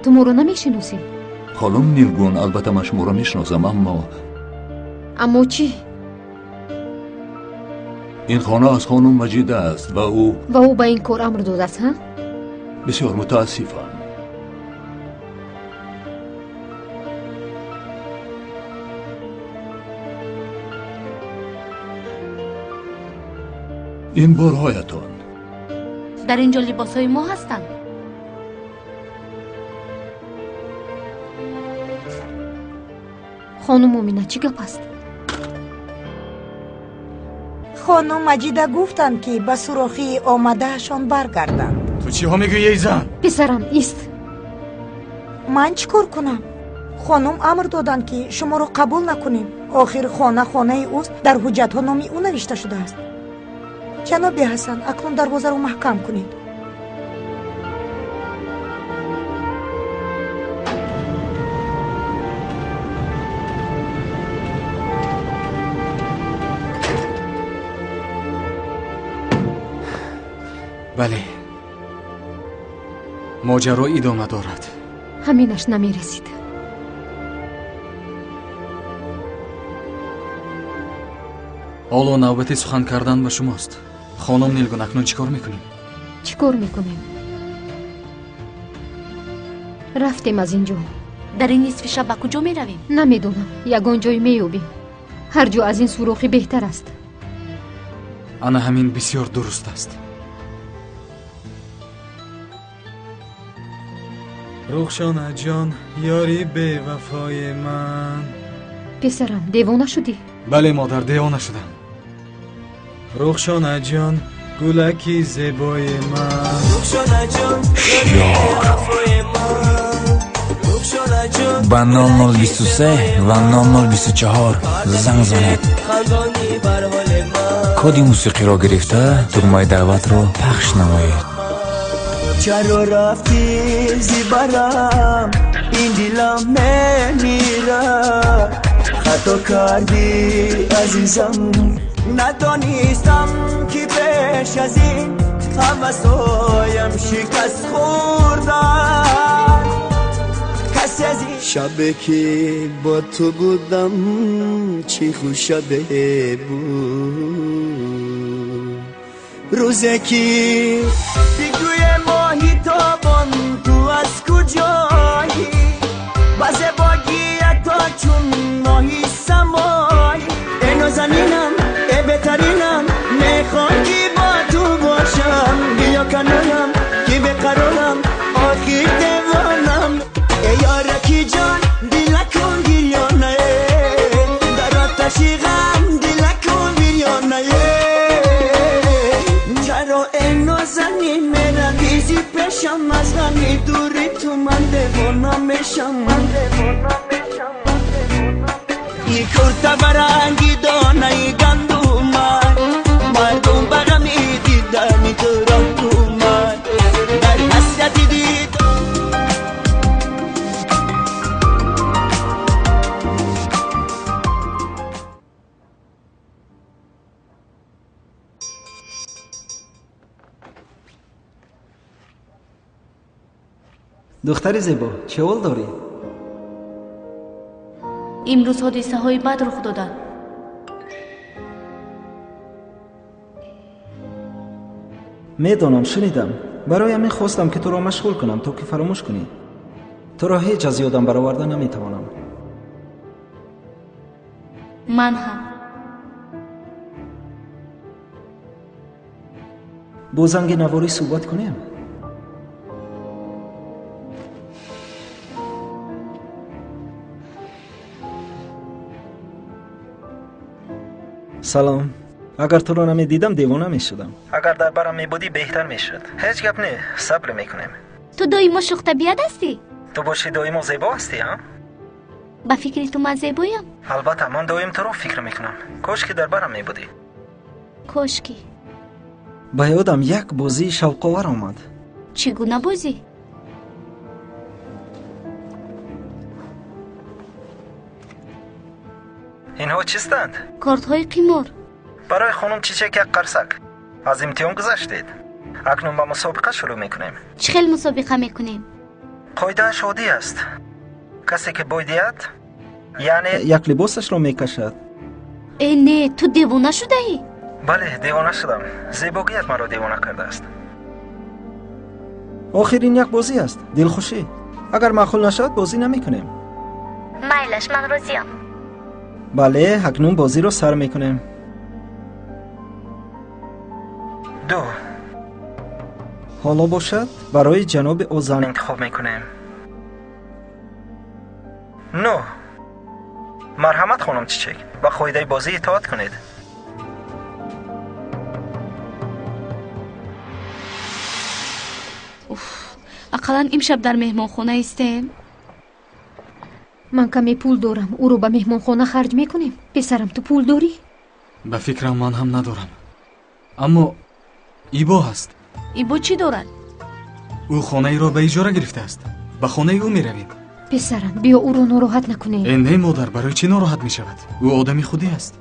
Ту моро намешиносӣ? Хонум Нилгун, албатта ман шуморо мешиносам, аммо Аммо чӣ? Ин хона аз хонум Маҷида аст ва ӯ Ва ӯ ба ин кор амр додааст, ҳа? Бисёр мутаассифам. Ин борҳоятон. Дар ин ҷо либосҳои мо ҳастанд. Хонум Мумина, чӣ гап аст? Хонум Маҷида гуфтанд, ки ба сурохии омадаашон баргарданд. Ту чиҳо мегӯӣ, эй зан? Писарам, ист. Ман чӣ кор кунам? Хонум амр доданд, ки шуморо қабул накунем. Охир хона хонаи ӯст, дар ҳуҷҷатҳо номи ӯ навишта шудааст. Ҷаноби Ҳасан, акнун дарвозаро маҳкам кунед. Бале, моҷаро идома дорад. Ҳаминаш намерасид. Ҳоло навбати сухан кардан ба шумост. Хонум Нилгун, акнун чӣ кор мекунем? Чӣ кор мекунем? Рафтем аз ин ҷо. Дар ин нисфи шаб ба куҷо меравем? Намедонам, ягон ҷой меёбем. Ҳар ҷо аз ин сурохӣ беҳтар аст. Ана ҳамин бисёр дуруст аст. Рухшона ҷон, ёри бевафои ман. Писарам, девона шудӣ? Бале, модар, девона шудам. Рухшона ҷон, гулаки зебои ман. Шиёр ба 0023 ва 0024 занг занед. Коди мусиқиро гирифта, тугмаи даъватро пахш намоед. Чаро рафтӣ зибарам, ин дилам мемирад. Хато кардӣ, азизам, надонистам, ки пеш аз ин ҳавасҳоям шикаст хӯрданд. Касе аз ин шабе ки бо ту будам, чӣ хуш шабе буд. Рӯзе ки бигӯе моҳи тобон, ту аз куҷоӣ? Ба зебогият чун моҳи самоӣ. Э нозанинам, э беҳтаринам, мехоҳам ки бо ту бошам. Биё канорам, ки беқарорам, охир девонам. Э ёраки ҷон, дилакун гирёнае, дар оташи ғам дилакун вирёнае. Чаро э нозанин меравӣ зи пешам, аз ғами дури ту ман девона мешам. И курта ба ранги донаи гандумай, мардум ба ғами дидани ту роҳнумай. Дар ҳасрати дид. Духтари зебо, чӣ ҳол дорӣ? Имрӯз ҳодисаҳои бад рух доданд. Медонам, шунидам. Барои ҳамин хостам, ки туро машғул кунам, то ки фаромӯш кунӣ. Туро ҳеҷ аз ёдам бароварда наметавонам. Ман ҳам. Бо занги наворӣ суҳбат кунем? Салом. Агар туро намедидам, девона мешудам. Агар дар барам мебудӣ, беҳтар мешуд. Ҳеҷ гап не, сабр мекунем. Ту доимо шӯхтабиат ҳастӣ? Ту бошӣ доимо зебо ҳастӣ, ҳа? Ба фикри ту ман зебоям? Албатта, ман доим туро фикр мекунам. Кош ки дар барам мебудӣ. Кошки. Ба ёдам як бозии шавқовар омад. Чӣ гуна бозӣ? Инҳо чистанд? Кортҳои қимор. Барои хонум Чичек як қарсак. Аз имтиҳон гузаштед. Акнун ба мусобиқа шурӯъ мекунем. Чӣ хел мусобиқа мекунем? Қоидааш оддӣ аст. Касе ки бой диҳад, яъне як либосашро мекашад. Э, не, ту девона шудаӣ? Бале, девона шудам. Зебогият маро девона кардааст. Охир ин як бозӣ аст, дилхушӣ. Агар маъқул нашавад, бозӣ намекунем. Майлаш, ман розиям. Бале, акнун бозиро сар мекунем. 2. Ҳоло бошад, барои ҷаноби Озан интихоб мекунем. 9. Марҳамат, хонум Чичек, ба қоидаи бозӣ итоат кунед. Уф, ақаллан имшаб дар меҳмонхона истем. Ман каме пул дорам, ӯро ба меҳмонхона харҷ мекунем. Писарам, ту пул дорӣ? Ба фикрам, ман ҳам надорам. Аммо Ибо ҳаст. Ибо чӣ дорад? Ӯ хонаеро ба иҷора гирифтааст. Ба хонаи ӯ меравем. Писарам, биё ӯро нороҳат накунем. Э, не, модар, барои чӣ нороҳат мешавад? Ӯ одами худӣ аст.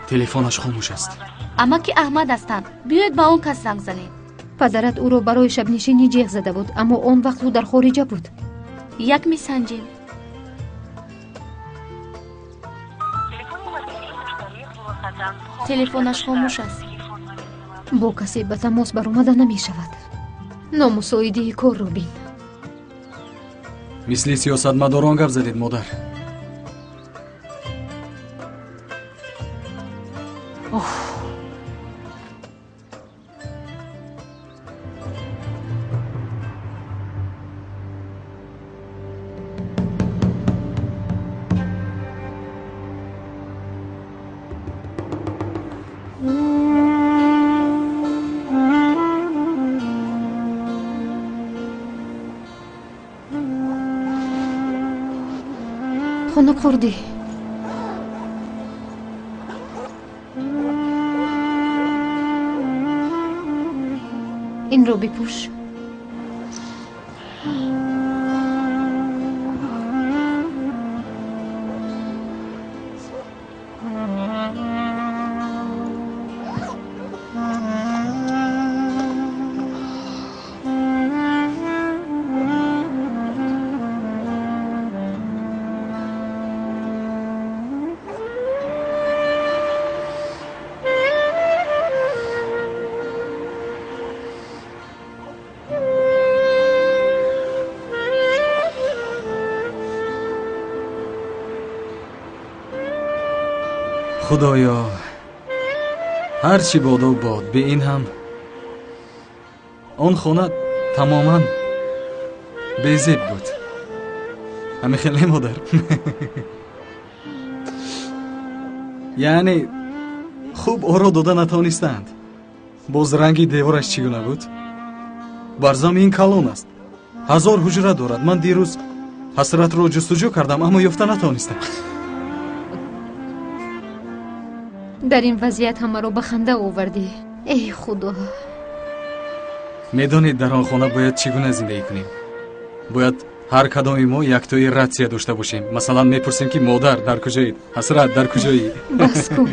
Телефонаш хомӯш аст. Амаки Аҳмад ҳастанд. Биёед ба он кас занг занем. Падарат ӯро барои шабнишинӣ ҷеғ зада буд, аммо он вақт ӯ дар хориҷа буд. Як месанҷем. Телефонаш хомӯш аст. Бо касе ба тамос баромада намешавад. Номусоидии корро бин. Мисли сиёсатмадорон гап задед, модар. Хунук хӯрдӣ. Инро бипӯш. Худоё, ҳар чӣ бодо бод, бе ин ҳам он хона тамоман безеб буд. Ҳамин хел не, модар? Яъне хуб оро дода натавонистаанд. Боз ранги девораш чӣ гуна буд? Барзами ин калон аст, 1000 ҳуҷра дорад. Ман дирӯз Ҳасратро ҷустуҷӯ кардам, аммо ёфта натавонистам. Дар ин вазъият ҳамаро ба ханда овардӣ. Эй Худо! Медонед, дар он хона бояд чӣ гуна зиндагӣ кунем? Бояд ҳар кадоми мо яктои ратсия дошта бошем. Масалан, мепурсем, ки модар дар куҷоед, Ҳасрат дар куҷоӣ? Бас кун.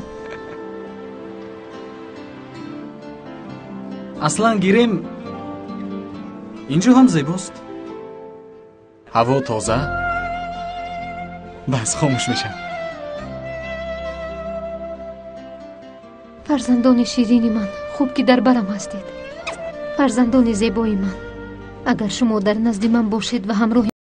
Аслан гирем, инҷо ҳам зебост. Ҳаво тоза. Бас, хомӯш мешавам. Фарзандони ширини ман, хуб ки дар барам ҳастед. Фарзандони зебои ман, агар шумо дар назди ман бошед ва ҳамроҳи